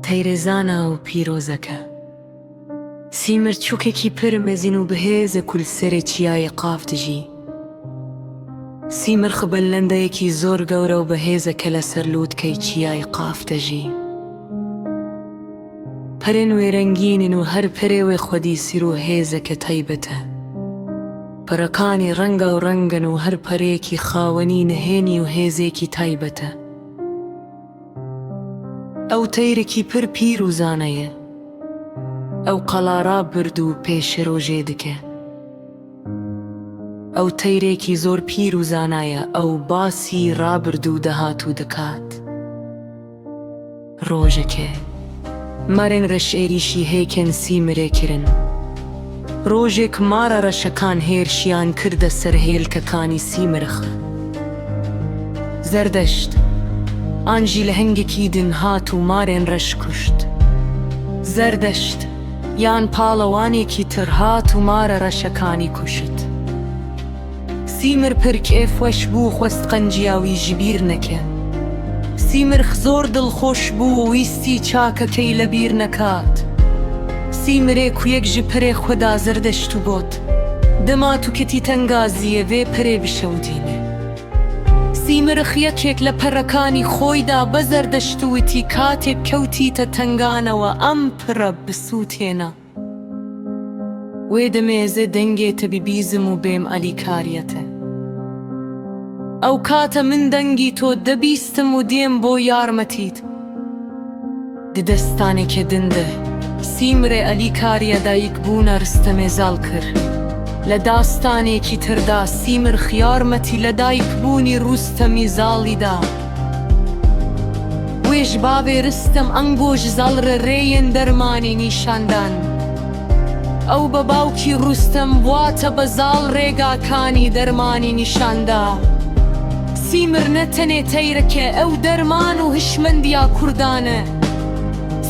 تەیرە زانا و پیرۆزەکە. سیمر چووکێکی پر مەزن و بەهێزە کول سەرێ چیای قاف دژی. سیمرخ بەلەندەیەکی زۆر گەورە و بەهێزە کە لەسەر لووتکەی چیای قاف دەژی. پەرێن وێ رەنگینن و هەر پەرێ وێ خودی سیر و هێزەکە تایبەتە. پەرەکانی رەنگاو رەنگن و هەر پەرێکی خاوەنی نهێنی و هێزێکی تایبەتە. ئەو تەیرێکی پر پیر و زانایە. ئەو قەڵا رابرد و پێشەرۆژێ دکە. ئەو تەیرێکی زۆر پیر و زانایە ئەو باسی رابردوو و داهاتوو دەکات. ڕۆژەکێ مارێن ڕەش ئێریشی هێکێن سیمرێ کرن. ڕۆژێک مارە ڕەشەکان هێرشیان کردە سەر هێلکەکانی سیمرخ. زەردەشت، ئانژی لەهەنگێکی دن هات و مارێن ڕەش کوشت. زەردەشت، یان پاڵەوانێکی تر هات و مارە ڕەشەکانی کوشت. سیمر پر کێفوەش بوو خوست قەنجیاوی ژبیر نەکێ. سیمرخ زۆر دڵخۆش بوو و ویستی چاکەکەی لەبیر نەکات. سیمرێ کویەک ژ پرێ خودا زەردەشت و گۆت، دەما تو کەتی تەنگازیێ ڤێ پرێ بشەوتینێ. سیمرخ یەکێک لە پەرەکانی خۆیدا بە زەردەشت و وتی کاتێک کەوتیتە تەنگانەوە ئەم پرە بسووتێنە. وێ دەمێزێ دەنگێ تە ببیزم و بێم ئەلیکاریەتە. ئەو کاتە من دەنگی تۆ دەبیستم و دێم بۆ یارمەتیت. دە دەستانێکێ دن دە سیمرێ ئەلیکاریە دایک بوونە رستەمێ زاڵ کر. لە داستانێکی تردا سیمرخ یارمەتی لە دایک بوونی روستەمی زاڵی دا. وێژ باڤێ رستەم ئەنگۆژ زاڵ رە رێیەن دەرمانی نیشان دان. ئەو بە باوکی روستەم واتە بە زاڵ رێگاکانی دەرمانی نیشان دا. سیمر نە تەنێ تەیرەکێ ئەو دەرمان و هشمەندیا کوردانە.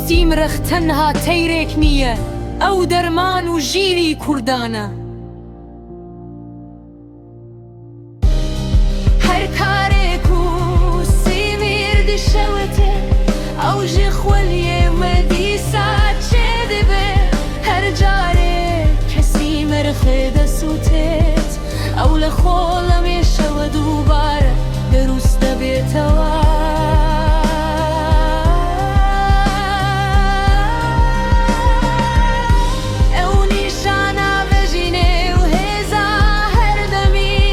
سیمرخ تەنها تەیرێک نییە، ئەو دەرمان و ژیری کوردانە. هەر کارێک و سیمیر دشەوتێ ئەو ژ خولیێ وە دیسا چێ دبێ. هەر جارێ کە سیمرخ دەسووتێت ئەو لە خۆڵەمێشەوە دووبارە دروست دەبێتەوە. ئەو نیشانە ڤەژینێ و هێزا هەردەمی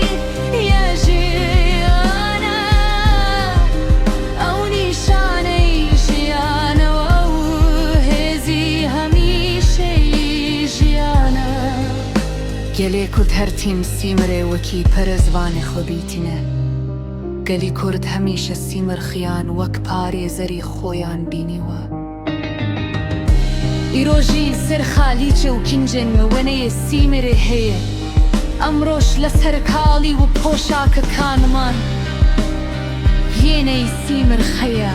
یە ژیانە. ئەو نیشانەی ژیانەوە و هێزی هەمیشەیی ژیانە. گەلێ کورد هەرتیم سیمرێ وەکی پەرەزڤانێ خۆ بیتینێ. گەلی کورد هەمیشە سیمرخیان وەک پارێزەری خۆیان بینیوە. ئیرۆژی سەر خالیچە و کینجێن مە وەنەیێ سیمرێ هەیە. ئەمڕۆش لەسەر کاڵی و پۆشاکەکانمان وێنەی سیمرخ هەیە.